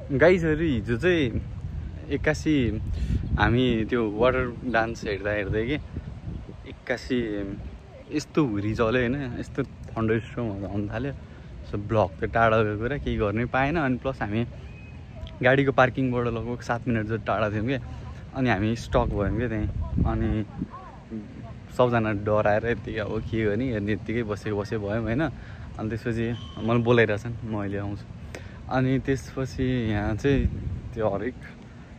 गाइजहरू हिजो चाहिँ 81 हामी त्यो वाटर डान्स हेर्दै कि 81 यस्तो हुरी चल्यो होइन, यस्तो थन्डरस्टर्महरू आउनु थाल्यो। सो ब्लक त टाढाको कुरा केही गर्नै पाएन। अनि प्लस हामी गाडीको पार्किङबाट लगभग 7 मिनट जति टाढा थियौँ कि, अनि हामी स्टक भयौँ क्या त्यहीँ। अनि सबजना डराएर यत्तिकै अब के गर्ने हेर्ने यत्तिकै बसेको भयौँ होइन। अनि त्यसपछि मलाई बोलाइरहेछन्, म अहिले आउँछु। अनि त्यसपछि यहाँ चाहिँ त्यो हरेक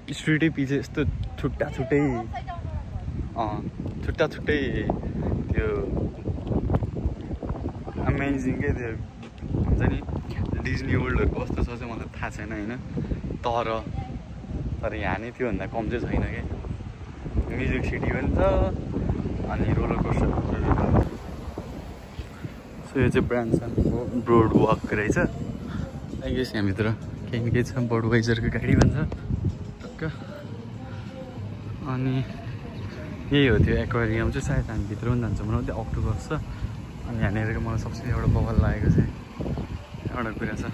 स्ट्रिटै पछि यस्तो छुट्टा छुट्टै त्यो अमेजिङ के त्यो हुन्छ नि डिज्नी वर्ल्डहरू कस्तो छ चाहिँ मलाई थाहा छैन होइन। तर यहाँ नै त्योभन्दा कम चाहिँ छैन क्या। म्युजिक सिटी पनि छ अनि रोलर कोस्टरहरू। सो यो चाहिँ ब्रान्सनको ब्रोड वक रहेछ। आई गेस यहाँभित्र केही छ, बडवाइजरको गाडी भन्छ टक्क। अनि यही हो त्यो एक्वेरियम चाहिँ, सायद हामी भित्र पनि जान्छौँ भने त्यो अक्टोपस छ। अनि यहाँनिरको मलाई सबसे एउटा बवाल लागेको चाहिँ एउटा कुरा छ,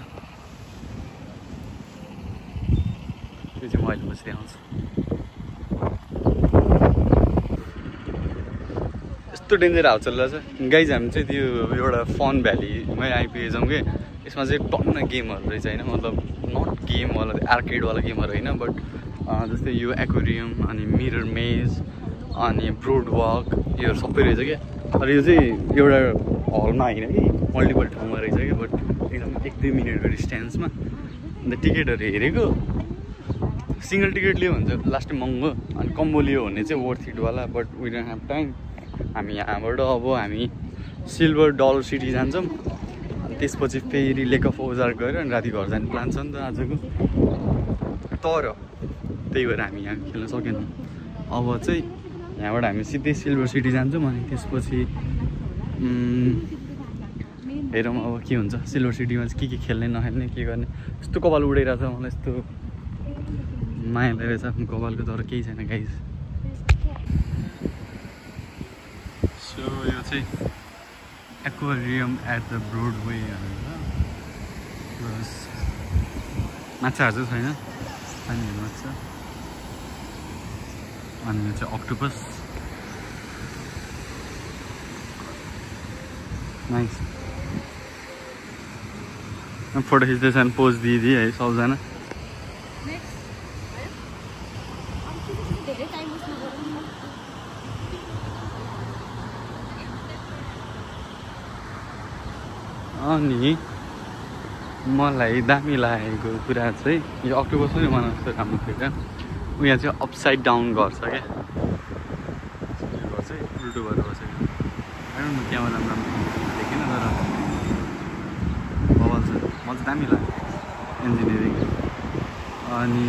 त्यो चाहिँ म अहिले पछि देखाउँछु। यस्तो डेन्जर हावा चलिरहेछ गाइज। हामी चाहिँ त्यो एउटा फन भ्यालीमै आइपुगेछौँ कि, यसमा चाहिँ टन्न गेमहरू रहेछ होइन। मतलब नट गेमवाला आर्केडवाला गेमहरू होइन, बट जस्तै यो एक्वेरियम अनि मिरर मेज अनि ब्रोड वक योहरू सबै रहेछ क्या। तर यो चाहिँ एउटा हलमा होइन कि मल्टिपल ठाउँमा रहेछ कि, बट एकदम 1-2 मिनटको डिस्टेन्समा। अन्त टिकटहरू हेरेको सिङ्गल टिकट लियो भने चाहिँ लास्टै महँगो, अनि कम्बो लियो भने चाहिँ वर्थ इटवाला। But we don't have time. हामी यहाँबाट अब हामी सिल्भर डलर सिटी जान्छौँ। अनि त्यसपछि फेरि लेक अफ ओजार्क गएर अनि राति घर जाने प्लान छ नि त आजको। तर त्यही भएर हामी यहाँ खेल्न सकेनौँ। अब चाहिँ यहाँबाट हामी सिधै सिल्भर सिटी जान्छौँ। अनि त्यसपछि हेरौँ अब के हुन्छ सिल्भर सिटीमा चाहिँ के खेल्ने नखेल्ने के गर्ने। यस्तो कपाल उडाइरहेको छ मलाई, यस्तो माया लागेको छ आफ्नो कपालको, तर केही छैन गाइस। सो यो चाहिँ aquarium at the Broadway plus माछाहरू चाहिँ छैन, पानीहरू माछा। अनि यो चाहिँ अक्टोपस। नाइस। फोटो खिच्दैछन्, पोज दिइदिए है सबजना। अनि मलाई दामी लागेको कुरा चाहिँ यो अक्टोपस पनि मलाई जस्तो राम्रो थियो क्या। यहाँ चाहिँ अपसाइड डाउन गर्छ क्या, यो चाहिँ उल्टो गरेर बसेको। होइन क्यामेरा राम्रो देखेन, तर बवाल छ। मलाई चाहिँ दामी लाग्यो इन्जिनियरिङ। अनि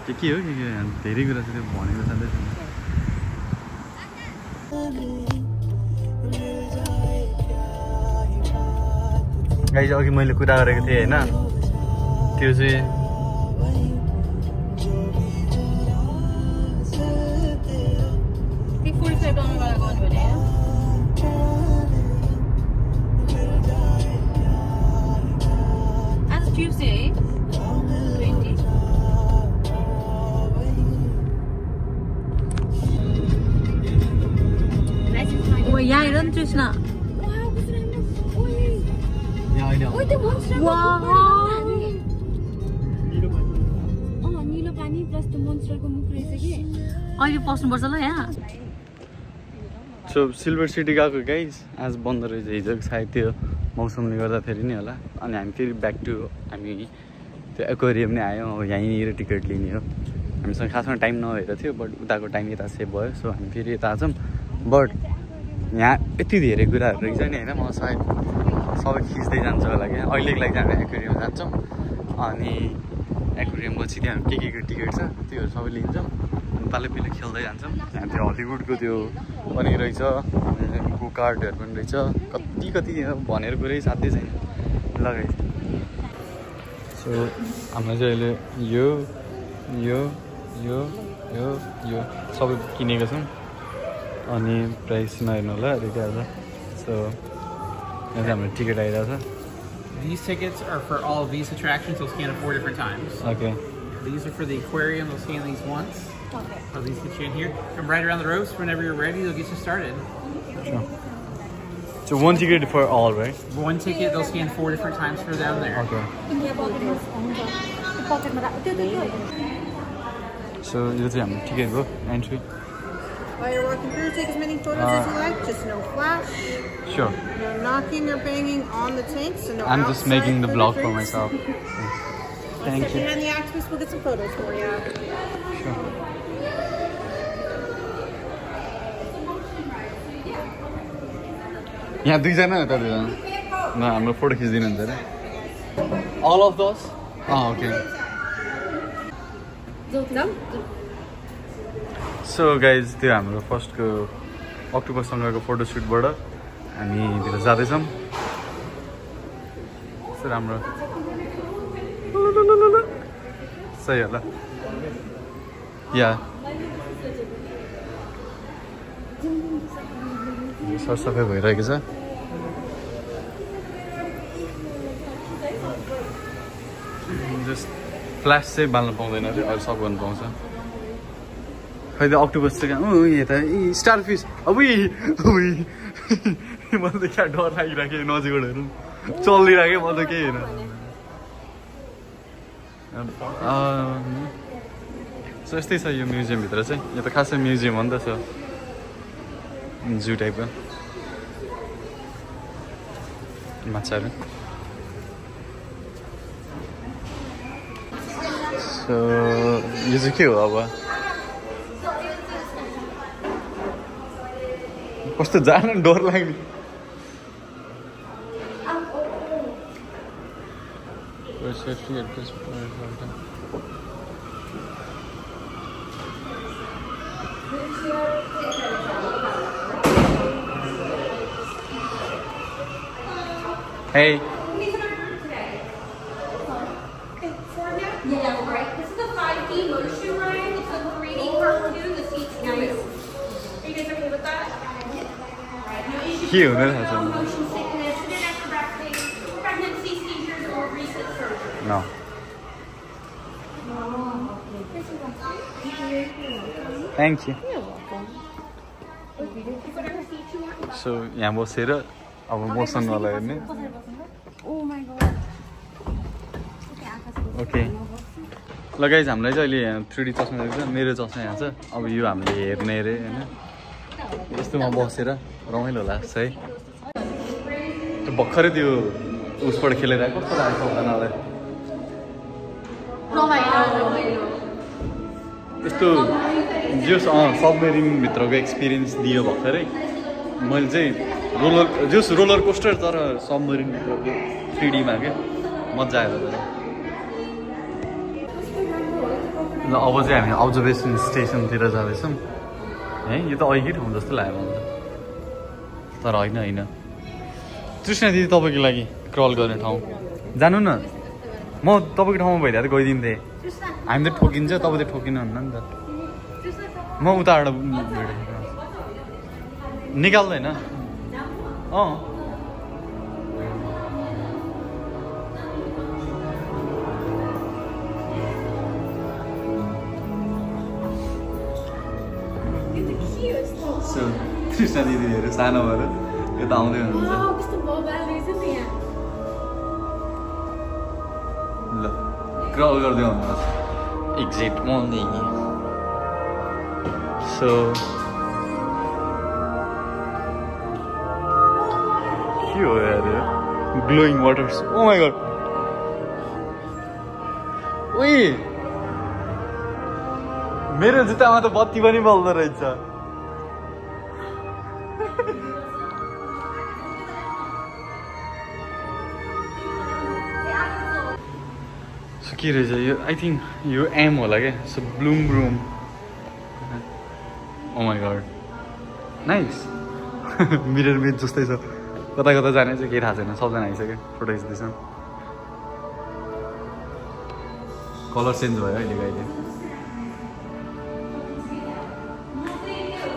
के हो के धेरै कुरा छ त्यो भनेको छँदै छैन। गाइस अघि मैले कुरा गरेको थिएँ होइन, त्यो चाहिँ यहाँ हेर नि कृष्ण। अहिले पस्नुपर्छ ल यहाँ। सो सिल्भर सिटी गएको गाइस, आज बन्द रहेछ हिजो, सायद त्यो मौसमले गर्दाखेरि नै होला। अनि हामी फेरि ब्याक टु हामी त्यो एक्वेरियम नै आयौँ। अब यहीँनिर टिकट लिने हो। हामीसँग खासमा टाइम नभएर थियो, बट उताको टाइम यता सेभ भयो। सो हामी फेरि यता आछौँ। बट यहाँ यति धेरै कुराहरू रहेछ नि होइन, म सायद सबै खिच्दै जान्छ होला क्या। अहिलेको लागि हामी एक्वेरियम जान्छौँ। अनि एक्वेरियम पछि त्यहाँ के टिकट छ त्योहरू सबै लिन्छौँ। अनि पालै खेल्दै जान्छौँ। यहाँ त्यो हलिउडको त्यो पनि रहेछ, गो कार्डहरू पनि रहेछ। कति भनेर कुरै साध्यै छैन लगाइ। सो हामीलाई चाहिँ अहिले यो यो यो यो यो सबै किनेको छौँ। अनि प्राइस नहेर्नु होला, रेडी आउँछ। सो यहाँ चाहिँ हाम्रो टिकट आइरहेको छ। These tickets are for all of these attractions. They'll scan it 4 different times. Okay. These are for the aquarium. They'll scan these once. Okay. So these get you in here. Come right around the ropes. Whenever you're ready, they'll get you started. Sure. So one ticket for all, right? One ticket, they'll scan 4 different times for down there. Okay. So यो चाहिँ हाम्रो ticket हो entry. While you're walking through, take as many photos as you like. Just no flash. Sure. No knocking or banging on the tank. So no. I'm just making the vlog for photographs. myself. Thank Step you. behind the activists. We'll get some photos for you. Sure. यहाँ दुईजना हो त दुईजना न हाम्रो photo खिचिदिनुहुन्छ अरे all of those? Okay. So guys, त्यो हाम्रो फर्स्टको अक्टोबरसँगको फोटोसुटबाट हामी भित्र जाँदैछौँ. सो राम्रो सही होला या सरसफाइ भइरहेको छ. जस्ट फ्ल्यास चाहिँ बाल्न पाउँदैन अरे अरू सब गर्नु पाउँछ. खै त अक्टोबस चाहिँ कहाँ यता स्टार फिस अबुई मलाई त क्या डर लागिरहेको नजिकबाट हेर्नु चलिरहेको म त केही होइन. सो यस्तै छ यो म्युजियमभित्र चाहिँ. यो त खासै म्युजियम हो नि त. छ जू टाइपको माछाहरू. सो यो चाहिँ के हो अब कस्तो जान डर लाग्ने. Hey. Yeah, right. This is a 5D motion ride. It's a 3D cartoon. The seat's nice. Are you guys okay with that? Right. No issues. Cute, No that has a- motion sickness, acrobatic, pregnancy, seizures, or recent surgery. No. Thank you. Whatever seat you want. So यहाँ बसेर अब मोसनवाला हेर्ने. Okay ल guys हामीलाई चाहिँ अहिले यहाँ 3D चस्मा दिएको छ. मेरो चस्मा यहाँ छ. अब यो हामीले हेर्ने अरे होइन. यस्तोमा बसेर रमाइलो लाग्छ है. त्यो भर्खरै त्यो उसबाट खेलेर कस्तो लाग्छ उनीहरूलाई. यस्तो जस सबमेरिनभित्रको एक्सपिरियन्स दियो भर्खरै. मैले चाहिँ रोलर कोस्टर तर सबमरिनभित्रको 3Dमा क्या मजा आयो तर. ल अब चाहिँ हामी अब्जर्भेसन स्टेसनतिर जाँदैछौँ है. यो त अघि ठाउँ जस्तो लाग्यो मलाई तर होइन. तृष्णा दिदी तपाईँको लागि क्रल गर्ने ठाउँ जानु न. म तपाईँको ठाउँमा भइदिएको त गइदिन्थेँ. हामी त ठोकिन्छ तपाईँ त ठोकिनुहुन्न नि त. म उताबाट निकाल्दैन. कृष्ण दिदीहरू सानो भएर यता आउँदै हुनुहुन्छ. ल क्रल गर्दै हुनुहोस्. एक्जिट म सो के हो यार glowing waters. Oh my god. उही मेरो जुत्तामा त बत्ती पनि बल्दो रहेछ. के रहेछ यो. आई थिङ्क यो एम होला क्या. So bloom broom. Oh my god nice. Mirror मेज जस्तै छ. कता कता जाने चाहिँ केही थाहा छैन. सबजना आइसक्यो फोटो खिच्दैछौँ. कलर चेन्ज भयो अहिले अहिले.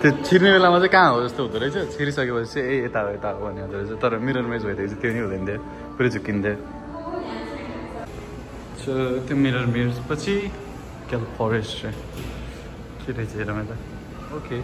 त्यो छिर्ने बेलामा चाहिँ कहाँ हो जस्तो हुँदो रहेछ. छिरिसकेपछि चाहिँ यता हो भन्ने हुँदो रहेछ. तर मिरर मेज भइदिएपछि त्यो नि हुँदैन थियो. पुरै झुक्किन्थ्यो. सो त्यो मिरर मिर्स पछि क्या फरेस्ट रे के रहेछ हेरौँ त okay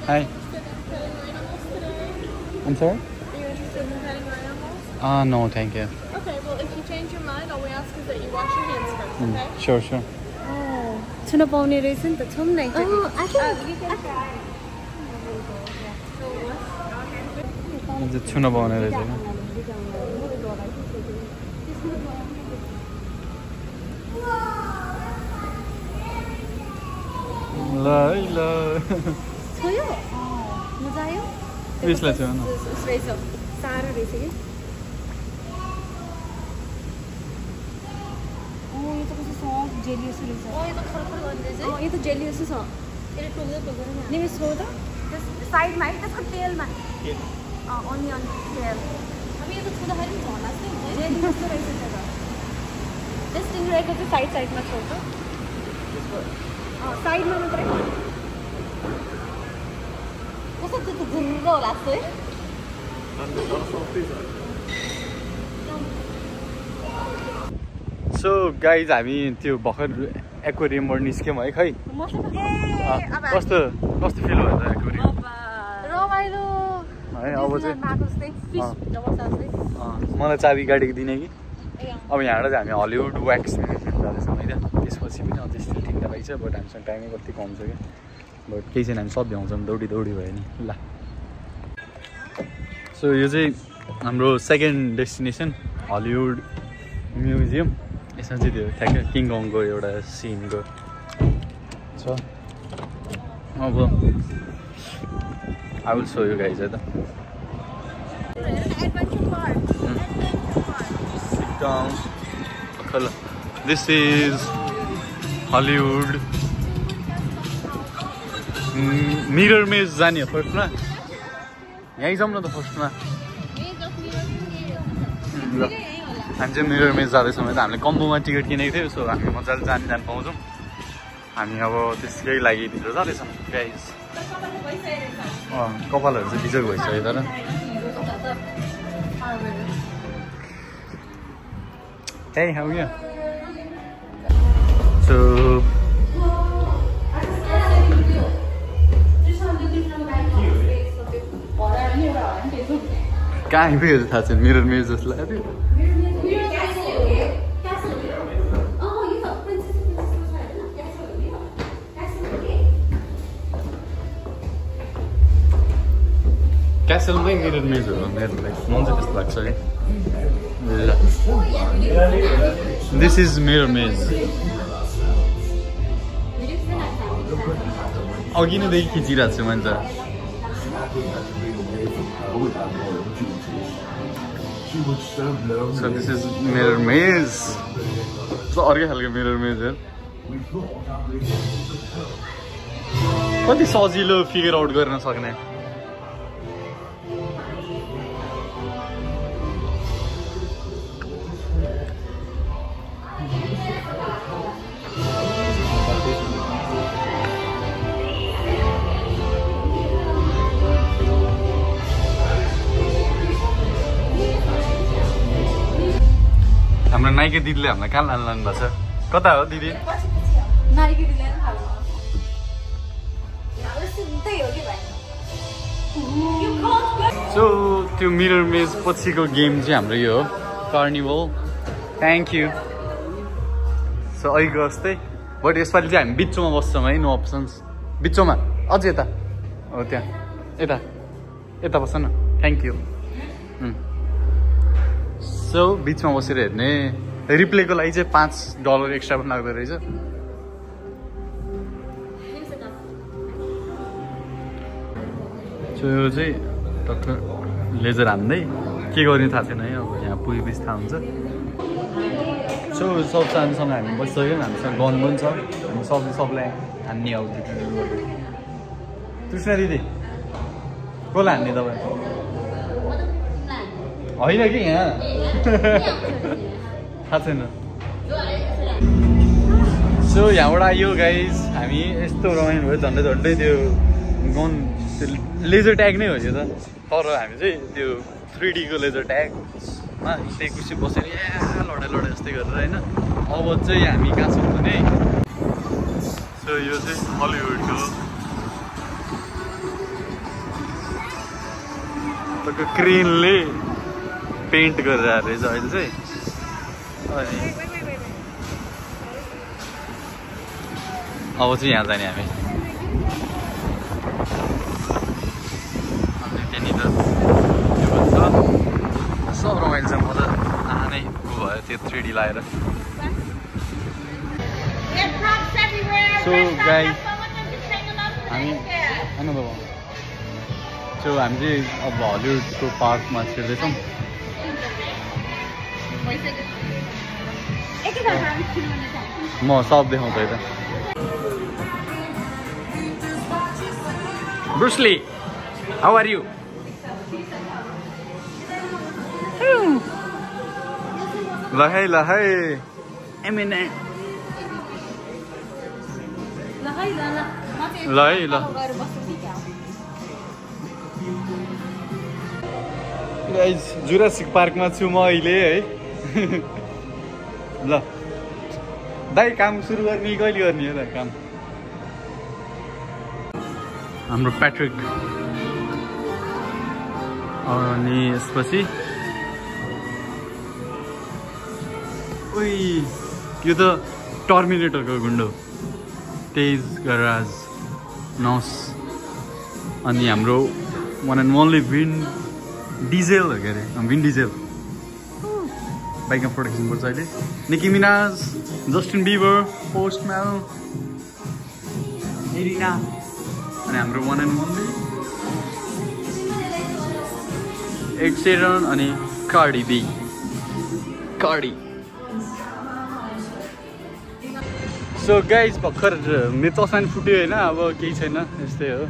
Hi. I'm sorry? Are you interested in petting our animals? No, thank you. Okay, well, if you change your mind, all we ask is that you wash your hands first, okay? Sure, sure. छुन पाउने रहेछ नि त छौँ न छुन पाउने रहेछ ल है ल छोयो मजा आयो यसलाई छ न साह्रो रहेछ कि यो त कस्तो सफ्ट जेली जस्तो रहेछ यो त खरखर गर्ने रहेछ यो त जेली जस्तो छ यसले टोक्दै टोक्दैन निमेष छौ त साइडमा है त्यसको तेलमा अनियन तेल अब यो त छुँदाखेरि पनि झला जस्तै हुन्छ जेली जस्तो रहेछ त्यो त त्यस स्टिङरेको चाहिँ साइडमा छौ त साइडमा मात्रै कस्तो त्यो त गुर्र होला जस्तो है सो गाइज हामी त्यो भर्खर एक्वेरियमबाट निस्क्यौँ है खै कस्तो फिल भयो त एक्वेरियम रमाइलो है अब चाहिँ मलाई चाबी गाडीको दिने कि अब यहाँबाट चाहिँ हामी हलिउड व्याक्स म्युजियम जाँदैछौँ है त त्यसपछि पनि अझै स्टिल ठिक्क रहेछ बट हामीसँग टाइमै कति कम छ क्या बट केही छैन हामी सब भ्याउँछौँ दौडी भयो नि ल सो यो चाहिँ हाम्रो सेकेन्ड डेस्टिनेसन हलिउड म्युजियम यसमा चाहिँ त्यो ठ्याक्कै किङ कङको एउटा सिनको छ अब I will so you guys है त दिस इज हलिउड मिरर मेज जाने हो फर्स्टमा यहीँ जाउँ न त फर्स्टमा ल हामी चाहिँ मिरर मेज जाँदैछौँ त हामीले कम्बोमा टिकट किनेको थियौँ सो हामी मजाले जान पाउँछौँ हामी अब त्यसकै लागि भित्र जाँदैछौँ गाइज कपालहरू चाहिँ बिजोग भइसक्यो तर Hey, how are you? So कहाँ आइपुग्यो थाहा छैन मिरर मेज जस्तो लाग्यो क्यासलमै मिरर मेजहरू मेरो लागि मन चाहिँ त्यस्तो लाग्छ कि This is mirror maze. अघि नैदेखि खिचिरहेको छु मैले त So this is mirror maze. अर्कै खालको mirror maze हो कति सजिलो फिगर आउट गर्न सक्ने हाम्रो नाइके दिदीले हामीलाई कहाँ लानु भएको छ कता हो दिदी सो त्यो मिरर मेज पछिको गेम चाहिँ हाम्रो यो हो कार्निभल थ्याङ्क यू सो अहिलेको जस्तै बट यसपालि चाहिँ हामी बिचमा बस्छौँ है नो अप्सन्स बिचमा अझै यता हो त्यहाँ यता बस्छ न थ्याङ्क यू सो बिचमा बसेर हेर्ने रिप्लेको लागि चाहिँ $5 एक्स्ट्रा पनि लाग्दो रहेछ सो यो चाहिँ टक्क लेजर हान्दै के गर्ने थाहा छैन है अब यहाँ पुगेपछि थाहा हुन्छ सो सब सानोसँग हामी बसिसक्यौँ हामीसँग गन पनि छ हामी सबलाई हान्ने आउँछ कृष्ण दिदी कसलाई हान्ने तपाईँ होइन कि यहाँ थाहा छैन सो यहाँबाट आयो गाइज हामी यस्तो रमाइलो भयो झन्डै झन्डै त्यो गन त्यो लेजर ट्याग नै हो यो त तर हामी चाहिँ त्यो 3D को लेजर ट्यागमा त्यही कुर्सी बसेर लडाइ जस्तै गरेर होइन अब चाहिँ हामी कहाँ छौँ भने सो यो चाहिँ हलिउडको तपाईँको क्रेनले पेन्ट गरेर रहेछ अहिले चाहिँ अनि अब चाहिँ यहाँ जाने हामी अनि त्यहाँनिर के भन्छ सब रमाइलो छ मजा नै भयो त्यो 3D लगाएर सो गाई हामी सो हामी चाहिँ अब हलिउडको पार्कमा छिर्दैछौँ म सब देखाउँछु है त Bruce Lee, how are you? Lahai, Eminem. Lahai. Guys, Jurassic Park मा छु म अहिले है ल दाइ काम सुरु गर्ने कहिले गर्ने हो त काम हाम्रो प्याट्रिक अनि यसपछि ओइ यो त टर्मिनेटरको गुन्डो तेज गराज नस अनि हाम्रो one and only Vin Diesel हो के अरे विन डिजेल बाइकमा फोटो खिच्नुपर्छ अहिले Nicki Minaj Justin Bieber Post Malone Ariana अनि हाम्रो one and only Ed Sheeran अनि कार्डी बी सो गाइज भर्खर मेरो चस्मा नि फुट्यो होइन अब केही छैन यस्तै हो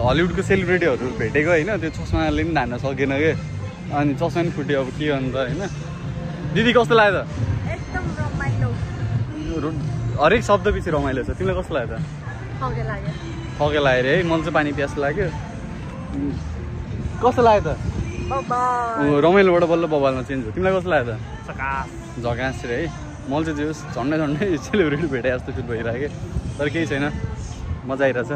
हलिउडको सेलिब्रेटीहरू भेटेको होइन त्यो चस्माले पनि धान्न सकेन कि अनि चस्मा नि फुट्यो अब के अन्त होइन दिदी कस्तो लाग्यो त एकदम रमाइलो हरेक शब्द पछि रमाइलो छ तिमीलाई कस्तो लाग्यो त थके लाग्यो है मलाई चाहिँ पानी प्यास लाग्यो कस्तो लाग्यो त रमाइलोबाट बल्ल बबालमा चेन्ज हो तिमीलाई कस्तो लाग्यो त झकास रे है मैले चाहिँ जोस् झन्डै सेलिब्रेटी भेटे जस्तो फिल भइरहेको तर केही छैन मजा आइरहेछ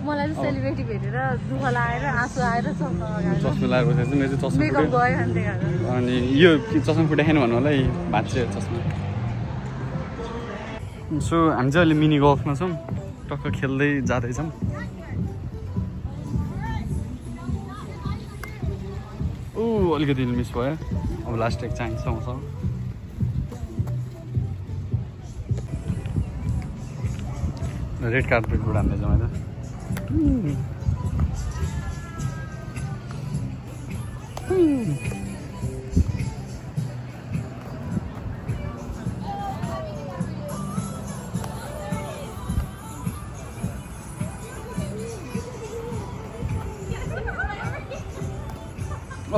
मलाई चाहिँ सेलिब्रेटी भेटेर दुःख लागेर आँसु आएर चस्मा लगाएको छ मेरो चाहिँ चस्मा अनि यो चस्मा फुटाएन भन्नु होला है भाँच्यो चस्मा सो हामी चाहिँ अहिले मिनी गल्फमा छौँ टक्क खेल्दै जाँदैछौँ ऊ अलिकति मिस भयो अब लास्ट एक चान्स आउँछ रेड कार्पेटबाट हान्दैछौँ होइन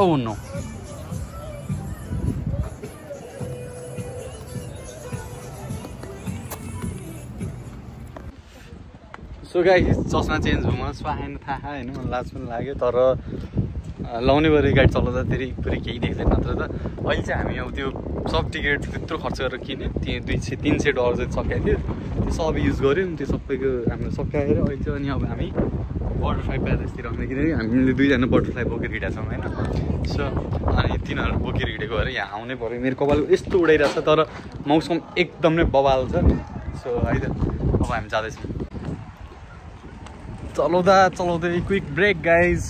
Oh no. सो गाइस चस्मा चेन्ज भयो मलाई स्वाहाइन थाहा होइन मलाई लाज पनि लाग्यो तर लाउने भएर गाडी चलाउँदा धेरै पुरै केही देख्दैन नत्र त अहिले चाहिँ हामी अब त्यो सब टिकट त्यत्रो खर्च गरेर किन्यो त्यहाँ 3 सेट अरू चाहिँ सकाएको थियो त्यो सब युज गऱ्यौँ त्यो सबैको हामीले सकाएर अहिले चाहिँ अनि अब हामी बटरफ्लाई प्यालेसतिर आउने किनकि हामीले दुईजना बटरफ्लाई बोकेर हिँडेका छौँ होइन सो अनि तिनीहरू बोकेर हिँडेको भएर यहाँ आउनै पऱ्यो मेरो कपाल यस्तो उडाइरहेको छ तर मौसम एकदम नै बवाल छ सो है त अब हामी जाँदैछौँ चलाउँदै क्विक ब्रेक गाइज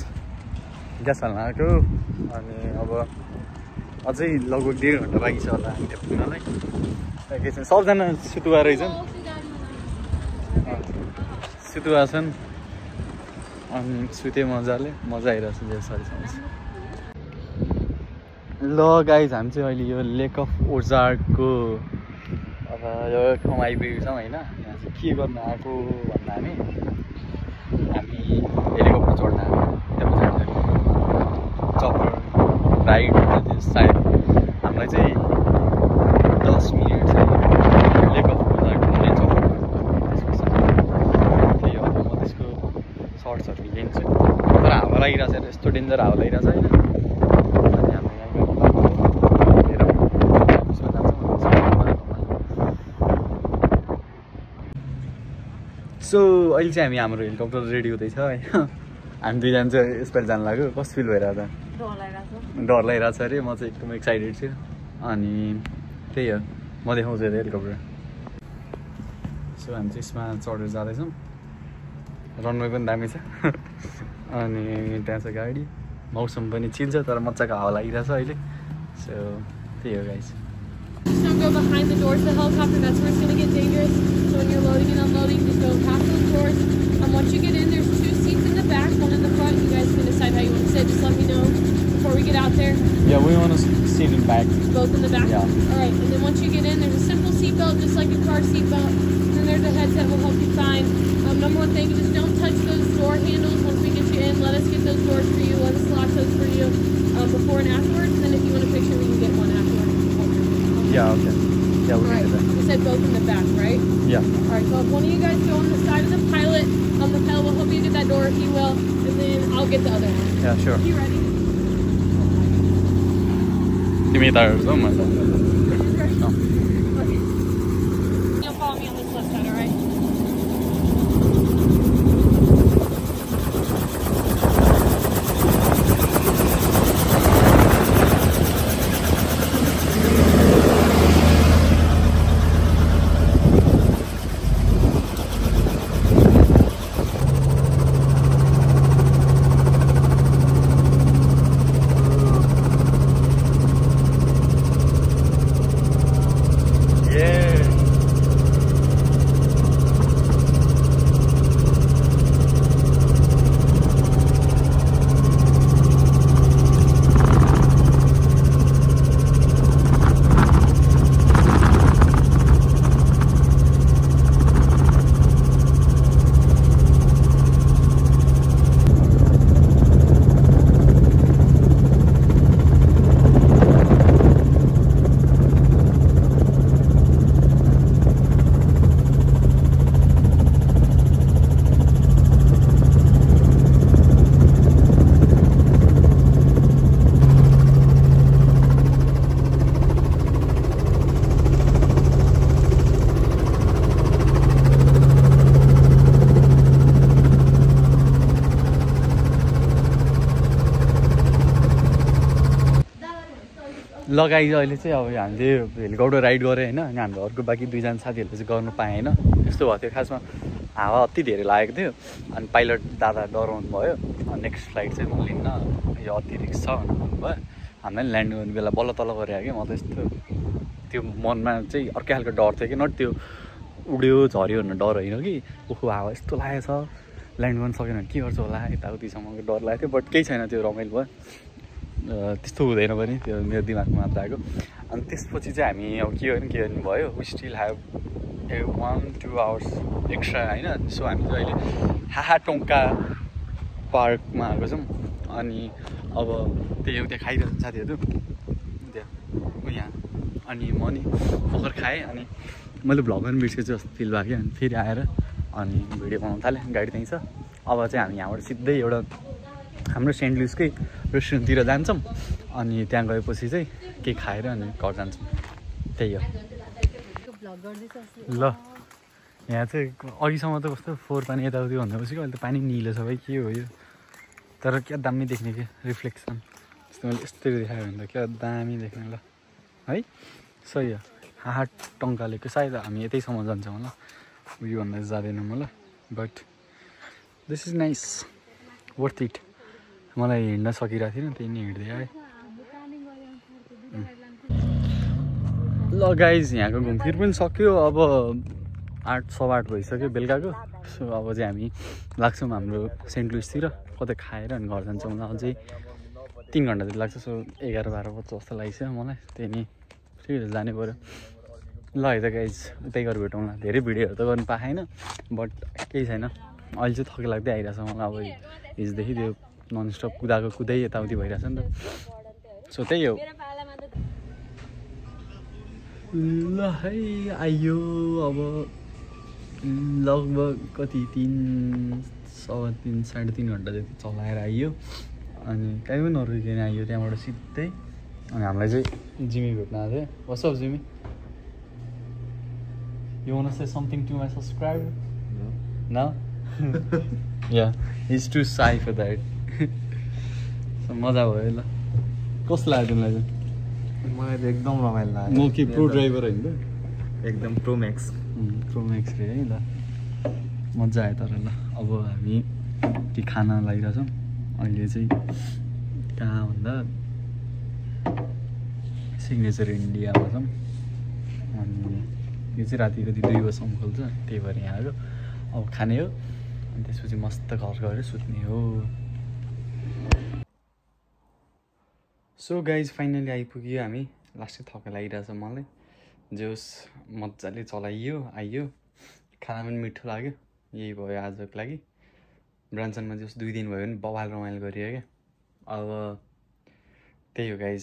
ग्यास हाल्न आएको अनि अब अझै लगभग 1.5 घन्टा बाँकी छ होला हामी त्यहाँ पुग्नलाई केही छैन सबजना सुतुवा रहेछन् सुतुवा छन् अनि सुते मजा आइरहेछ धेरै साह्रै ल गाइज हामी चाहिँ अहिले यो लेक अफ ओजार्कको अब यो ठाउँ आइपुगेको छौँ होइन यहाँ चाहिँ के गर्न आएको भन्दा हामी हेलिकप्टर चढ्न आएको त्यहाँ पछाडि चपर राइड सायद हामीलाई चाहिँ 10 मिनट चाहिँ लेक अफ घुम्ने छ। त्यही हो, म त्यसको सर्ट्सहरू लिन्छु। तर हावा लागिरहेको छ, यस्तो डेन्जर हावा लागिरहेको छ होइन। अनि हाम्रो यहाँको हेर सो अहिले चाहिँ हाम्रो हेलिकप्टर रेडी हुँदैछ होइन। हामी दुईजना चाहिँ यसपालि जानु लाग्यो। कस्तो फिल भइरहेको छ? डर लागिरहेको छ अरे। म चाहिँ एकदम एक्साइटेड छु। अनि त्यही हो, म देखाउँछु यता हेलिकप्टर। सो हामी चाहिँ यसमा चढेर जाँदैछौँ। रनवे पनि दामी छ। अनि त्यहाँ छ गाडी, मौसम पनि चिल छ तर मजाको हावा लागिरहेछ अहिले। सो त्यही हो guys. Just don't go behind the doors of the helicopter. That's where it's going to get dangerous. So when you're loading and unloading, just go past those doors. And once you get in, there's 2 seats in the back, 1 in the front. You guys can decide how you want to sit. Just let me know before we get out there. Yeah, we want to sit in back. Both in the back? Yeah. All right. And then once you get in, there's a simple seatbelt, just like a car seatbelt. And then there's a headset will help you find. Number 1 thing, just don't touch those door handles once we get you in. Let us get those doors for you. Let us lock those for you before and afterwards. And then if you want a picture, we can get one afterwards. Yeah, okay. Yeah, we can do that. You said both in the back, right? Yeah. All right, so if one of you guys go on the side of the pilot will help you get that door if he will, and then I'll get the other one. Yeah, sure. You ready? Give me that or something. Okay. You'll follow me on this left side, all right? लगाइ अहिले चाहिँ अब हामीले helicopter ride गऱ्यो होइन। अनि हाम्रो अर्को बाँकी 2 जना साथीहरूले चाहिँ गर्नु पाएँ होइन। त्यस्तो भएको थियो, खासमा हावा अति धेरै लागेको थियो। अनि पाइलट दादा डराउनु भयो। नेक्स्ट फ्लाइट चाहिँ म लिन्न, यो अति रिस्क छ भन्नुभयो। हामीलाई ल्यान्ड गर्ने बेला बल्ल तल गरे कि म त यस्तो त्यो मनमा चाहिँ अर्कै खालको डर थियो कि, नट त्यो उड्यो झऱ्यो भन्ने डर होइन कि, ओहो हावा यस्तो लागेको छ ल्यान्ड गर्न सकेन भने के गर्छ होला यताउतिसम्मको डर लागेको थियो। बट केही छैन, त्यो रमाइलो भयो। त्यस्तो हुँदैन पनि, त्यो मेरो दिमागमा मात्र आएको। अनि त्यसपछि चाहिँ हामी अब के गर्नु भयो, we still have 1-2 hours extra होइन। सो हामी चाहिँ अहिले हाहाटोङ्का पार्कमा आएको छौँ। अनि अब त्यही त्यहाँ खाइरहेको छ साथीहरू त्यहाँ यहाँ। अनि म नि भर्खर खाएँ। अनि मैले भ्लग पनि बिर्सेको छु जस्तो फिल भयो क्या। अनि फेरि आएर अनि भिडियो बनाउनु थालेँ। गाडी त्यहीँ छ। अब चाहिँ हामी यहाँबाट सिधै एउटा हाम्रो सेन्ट लुइसकै रेस्टुरेन्टतिर जान्छौँ। अनि त्यहाँ गएपछि चाहिँ केही खाएर अनि घर जान्छौँ। त्यही हो। ल यहाँ चाहिँ अघिसम्म त कस्तो फोहोर पानी यताउति भन्दैपछि अहिले त पानी निलो छ भाइ, के हो यो? तर क्या दामी देख्ने क्या रिफ्लेक्सन। यस्तो मैले यस्तरी देखायो भने त क्या दामी देख्ने ल है। सही हो। हाहाटोङ्कालेको सायद हामी यतैसम्म जान्छौँ होला, योभन्दा जाँदैनौँ होला। But this is nice, worth it. मलाई हिँड्न सकिरहेको थिएन, त्यही नै हिँड्दै आएँ। ल गाइज यहाँको घुमफिर पनि सक्यो। अब 8:15 भइसक्यो बेलुकाको। सो अब चाहिँ हामी लाग्छौँ हाम्रो सेन्ट लुइसतिर, कतै खाएर अनि घर जान्छौँ होला। अझै 3 घन्टा जति लाग्छ। सो 11-12 बज्छ जस्तो लाग्छ मलाई। त्यही नै ठिकै छ, जानै पऱ्यो। ल है त गाइज, उतै गएर भेटौँला। धेरै भिडियोहरू त गर्नु पाएन, बट केही छैन। अहिले चाहिँ थकै लाग्दै आइरहेछ मलाई। अब हिजोदेखि त्यो ननस्टप कुदाएको कुदै यताउति भइरहेछ नि त। सो त्यही हो ल है आइयो अब लगभग कति 3 साढे 3 घन्टा जति चलाएर आइयो अनि कहीँ पनि नरोकिकन आइयो त्यहाँबाट सिधै अनि हामीलाई चाहिँ जिमी भेट्न आएको थियो what's up Jimmy You want to say something to my subscriber? No? Yeah, he's too shy for that. So मजा भयो ल कस्तो लाग्यो तिमीलाई चाहिँ मलाई त एकदम रमाइलो लाग्यो म के प्रो ड्राइभर होइन त एकदम प्रो म्याक्स रे है ल मजा आयो तर ल अब हामी ती खाना लागिरहेछौँ अहिले चाहिँ कहाँ भन्दा सिग्नेचर इन्डियामा छौँ अनि यो चाहिँ राति कति 2 बजीसम्म खोल्छ त्यही भएर यहाँ आयो अब खाने हो अनि त्यसपछि मस्त घर गएर सुत्ने हो सो गाइज फाइनली आइपुग्यो हामी लास्टै थका लागिरहेछ मलाई जोस् मजाले चलाइयो आइयो खाना पनि मिठो लाग्यो यही भयो आजको लागि ब्रान्सनमा जोस् 2 दिन भयो भने बवाल रमाइलो गरियो क्या अब त्यही हो गाइज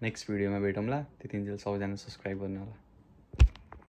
नेक्स्ट भिडियोमा भेटौँला त्यतिन्जेल सबैजना सब्सक्राइब गर्नु होला